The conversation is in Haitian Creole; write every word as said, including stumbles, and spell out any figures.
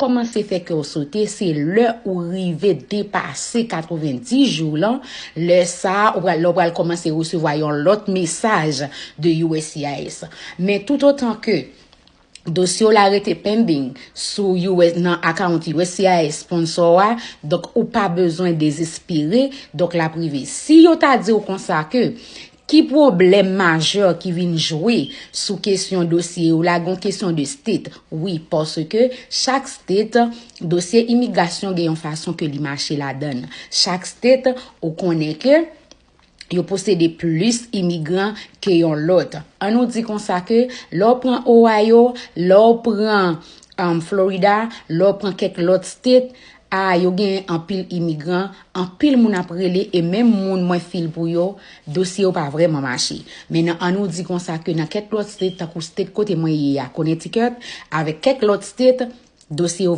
kòmanse fè kè w sote, se lè ou rive depase katrevenndis jou lan, lè sa a, ou pral, lè w pral kòmanse resevwa yon lòt mesaj de U S C I S. Men toutotan ke dosye w la rete pending sou U S, nan account U S C I S sponsor a, donk ou pa bezwen dezespere, donk l ap rive. Si yo ta di w konsa ke ki pwoblèm majè ki vin jwe sou kesyon dosye yo la, gon kesyon de state. Wi, paske chak state, dosye imigrasyon gen yon fason ke li mache ladann. Chak state, ou konnen ke yo posede plis imigran ke yon lòt. An nou di konsa ke lè w pran Ohio, lè w pran um, Florida, lè w pran kèk lòt state, a, yo gen anpil imigran, anpil moun ap rele, e menm moun mwen fil pou yo, dosye yo pa vrèman mache. Men nan, an nou di konsa ke nan kèk lòt state, tankou state kote mwen ye a, Connecticut, avèk kèk lòt state, dosye yo